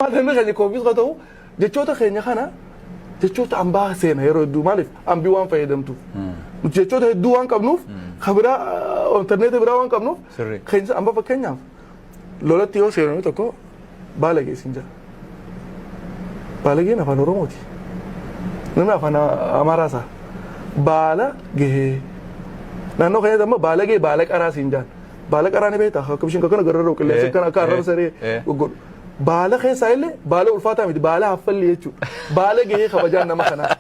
Maal namni keenya confuse ka ta'u, jechoota keenya kana jechoota ambaa seena yeroo hedduu. Maaliif? Ambii waan fayyadamtuuf. Nuti jechoota hedduu waan qabnuuf, ka biraa intarneeta biraa waan qabnuuf. Keenya amba fakkeenyaaf lolatti yoo seename tokko baalagee siin jira. Baalageen afaan Oromooti. Namni afaan Amaaraa isaa baala gahee. Naannoo keenyatti amma baalagee baala qaraa siin jaan. Baala qaraa ni beektaa? Akka bishaan kana gararra qilleensa kana akka arraba saree goggodhu. Baala keessaa illee baala ulfaataa miti, baala haffalli jechuudha. Baala gahee kabajaan nama kanaa.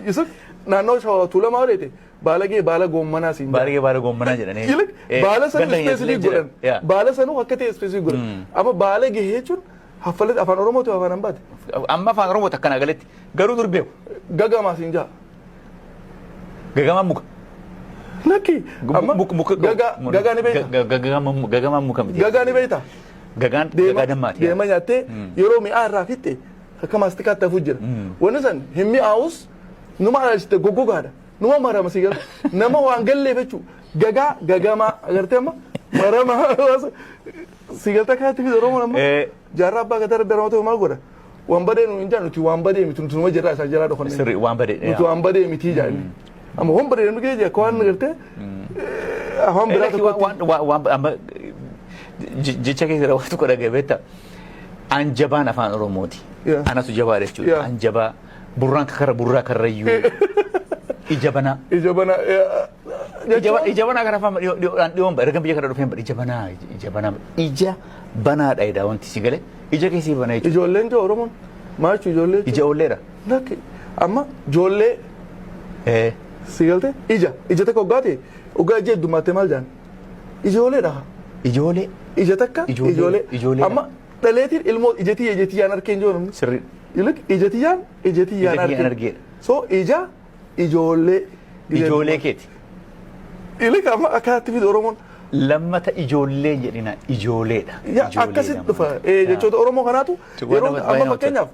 Yusuf, naannoo Shawaa Tuulamaa odeete baalagee baala goommanaa siin jaan. Baalagee baala goommanaa jedhanii. Yilik baala sanuu Ganda keenya specific jira. godhan. Baala sanuu akka ta'e specific godhan. Amma baala gahee jechuun haffalli afaan Oromooti, afaan ambaati. Amma afaan Oromooti akkana galetti, garuu dur beeku. Gagamaa siin jaa. Gagamaan muka. Lakki amma gagaa gagaa ni beekta. Gagamaan muka miti. Gagaa ni beekta. Gagaan gagaa dammaati. Deema nyaattee yeroo mi'aa irraa fixxe akka maastikaatti hafuu jira. Wanni san hin mi'aawus, numa alaalchite goggogaadha. Numa marama si galte, nama waan galleef jechuudha. Gagaa gagamaa agartee amma marama si galte akkanatti fide Oromoon amma. Jaarraa abbaa gadaa rabbi aramatuu maal godha? Waan badee nu hin jaan, nuti waan badee miti, nuti numa jirraa isaan jalaa dhokanne. Sirri waan badee. Nuti waan badee miti jaan. Amma waan badee namni keessa akka waan agartee afaan biraa tokkotti. Waan amma jecha keessa waan tokko dhaga'e beektaa? An jabaan afaan Oromooti. Anatu jabaa jechuudha. An jabaa burraan kakara burraa karrayyuu. Ija banaa. Ija banaa. Ija banaa kana afaan dhiyoodhaan dhiyoon erga biyya kana dhufeen ija banaa, ija banaa, ija banaadha edaa wanti si galee ija keessi banaa jechuudha. Ijoolleen joo Oromoon maal jechuudha ijoollee jechuudha? Ija oolleedha. Lakki, amma ijoollee si galte ija ija takka hoggaa ta'e, hoggaa ija heddummaаттee maal jedhan? Ijoolleedha. Ijoollee. Ija takka Ijoollee. ijoollee. Ijoolleedha. Amma dhaleetiin ilmoo ija tiyyaan arkeen jiru namni. Sirrii. Ilik ija tiyyaan ija tiyyaan Ija tiyyaan arkeen. argeedha. So ija ijoollee. Ijoollee keeti. Ilik amma akkanatti fide Oromoon. Lammata ijoollee jedhina, ijooleedha. Yaa akkasitti dhufa. Jechoota Oromoo kanaatu Waan yeroo namatti amma baay'ee namatti fakkeenyaaf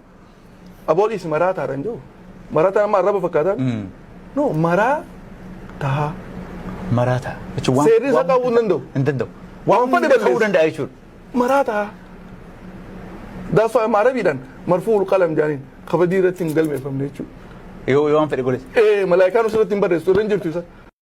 abooliis maraataadha hin jiru. Maraataan amma arraba fakkaataan. No, maraa tahaa. Maraata. Jechuun waan Seerri isaa qabuu hin danda'u. Hin danda'u. Waan Waan fedhe hunda ta'uu balleessa. danda'a jechuudha. Maraa tahaa. That's why amma Arabiidhaan marfuul qalam jaaniin kabadii irratti hin galmeeffamne jechuudha. Yoo waan fedhe godhe. Malaayikaan osoo irratti hin barreessu irra hin jirtu isa.